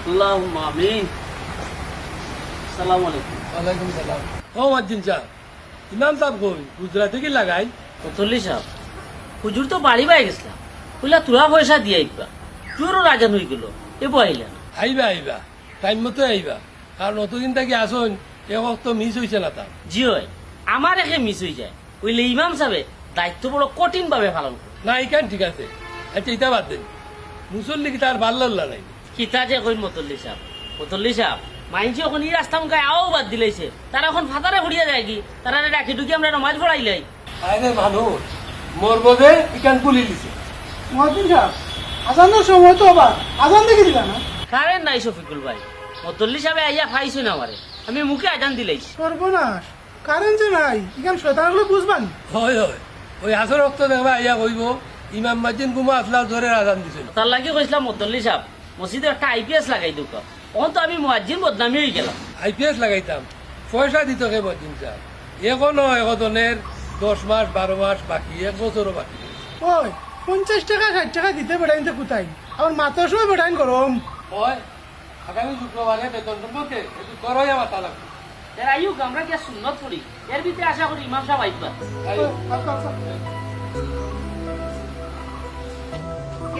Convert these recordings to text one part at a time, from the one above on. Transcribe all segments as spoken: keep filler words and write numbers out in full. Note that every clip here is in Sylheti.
আল্লাহুম্মা আমিন। সালাম আলাইকুম। ওয়ালাইকুম সালাম। ও মজ্জিন সাব, ইমাম সাব কই? গুজরাটে কি লাগাই? মতল্লি সাব, হুজুর তো বাড়ি বায় গেছলা, কইলা থুড়া পয়সা দিয়া আইবা। জোহরর আজান অইগেলো, এবো আইলা না। আইবা, আইবা, টাইম মতো আইবা, কারণ অতদিন থাকি আছইন, এ ওয়াক্ত মিস অইছে না তার। জি অয়, আমার একে মিস অইযায়, অইলে ইমাম সাবে দায়িত্ব বড় কঠিন ভাবে পালন করে। না, ইখান ঠিক আছে। আচ্ছা, ইতা বাদ দেন, মুসল্লি কিতা আর বাড়লা উল্লা নাই? কিতা যে কইন মতল্লি সাব, মতল্লি সাব, মাইনষে অখন ই রাস্তা মুখায় আওয়াও বাদ দিলাইছে, তারা অখন ফাতারে পড়িয়া যায় কি? তারারে ডাকি ডুকি আমরা নমাজ পড়াইলাই। আরে মানুষ, মরবো যে ইখান খুলি লিছে। মহাজিন সাব, আজানর সময় তো আবার আজান দেখি দিলা না। কারেন্ট নাই শফিকুল ভাই, মতল্লি সাবে আইয়া পাইছইন আমারে, আমি মুখে আজান দিলাইছি। সর্বনাশ, কারেন্ট যে নাই, ইখান শয়তান অকলে বুঝবা নি? হয়, হয়, ওই আসর ওয়াক্ত দেখবা আইয়া কইবো, ইমাম মজ্জিন ঘুমো আছলা, জোহরর আজান দিছইন। তার লাগি কইছলাম মতল্লি সাব, মসজিদো একটা আইপিএস লাগাই দেউক্কা। অখন তো আমি মুয়াজ্জিন বদনামি অইগেলাম। আইপিএস লাগাইতাম, পয়সা দিতো কে মজ্জিন সাব? অখনো একজনর দশ মাস, বারো মাস বাকি, এক বছরও বাকি। ওই, পঞ্চাশ টেকা, ষাইট টেকা দিতে বেটাইন তে কুতাই, আবার মাতর সময় বেটাইন গরম। ওই, আগামী শুক্রবারে বেতন সম্পর্কে একটু করইয়া মাতা লাগবো। এর আইউক, আমরা গিয়া সুন্নত পড়ি, এর ভিতরে আশা করি ইমাম সাব আইবা। আইও।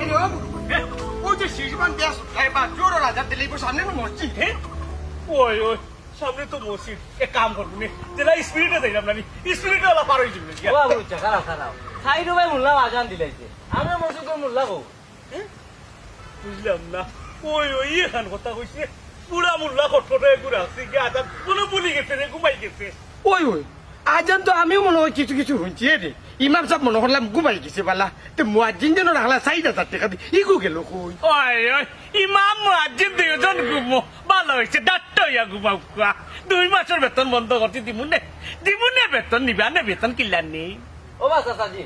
এ রে, ও, ও যে শিশমান দেশ, এই বা জোহরর আজান দিলে, এবার সামনে না মসজিদ, হ্যাঁ? ওই, ওই, সামনে তো মসজিদ। এক কাম করবো নে, যেলা স্পিরিটে যাইলাম না নি, স্পিরিটে ওলা পার অই যাইবো নে। ও আবু, খারাপ, খারাপ। সাইড ভাই মোল্লা আজান দিলাইছে, আমরা মসজিদর মোল্লা গো। বুঝলাম না। ওই, ওই, এখান কথা কইছে। পুরা মোল্লা খটখটায় ঘুরা আছে, গিয়া আজান মনে ভুলি গেছে রে, ঘুমাই গেছে। ওই, ওই, আজান তো আমিও মনে হয় কিছু কিছু হুনছি রে। ইমাম সাব মনে করলাম ঘুমাই গেছে বালা। তে মুয়াজ্জিন যেন রাখলা ষাইট হাজার টেকা দি, ইগু গেলো কই? ওই, ওই, ইমাম মুয়াজ্জিন দুইজন ঘুমো। ভালা অইছে, ডাট্টা অইয়া ঘুমাউক্কা। দুই মাসর বেতন বন্ধ করছি, দিমু নে। দিমু নে বেতন, নিবা নে বেতন, কিলার নি? ও বা চাচাজি,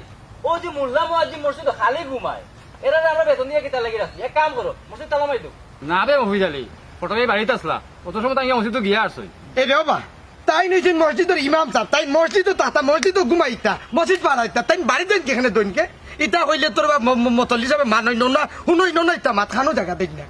ও যে মোল্লা মুয়াজ্জিন মসজিদো খালি ঘুমায়। এরারে আমরা বেতন দিয়া কিতার লাগি রাখছি? এক কাম করো, মসজিদ তালা মারি দেও। না বে মফিজ আলী, ফটকে বাড়িত আছলা, অত সময় তো আমি মসজিদো গিয়া আছই। এ রে বাবা, তাইন অইছইন মসজিদর ইমাম সাব, তাইন মসজিদো থাকতা, মসজিদো ঘুমাইতা, মসজিদ পাড়াইতা, তাইন বাড়িত যাইন কেনে দইনকে? ইতা কইলে তোর বা ম-, ম-, মতল্লি সাবে মানইন না, হুনইন না, ইতা মাত খানো জাগা দেইন না।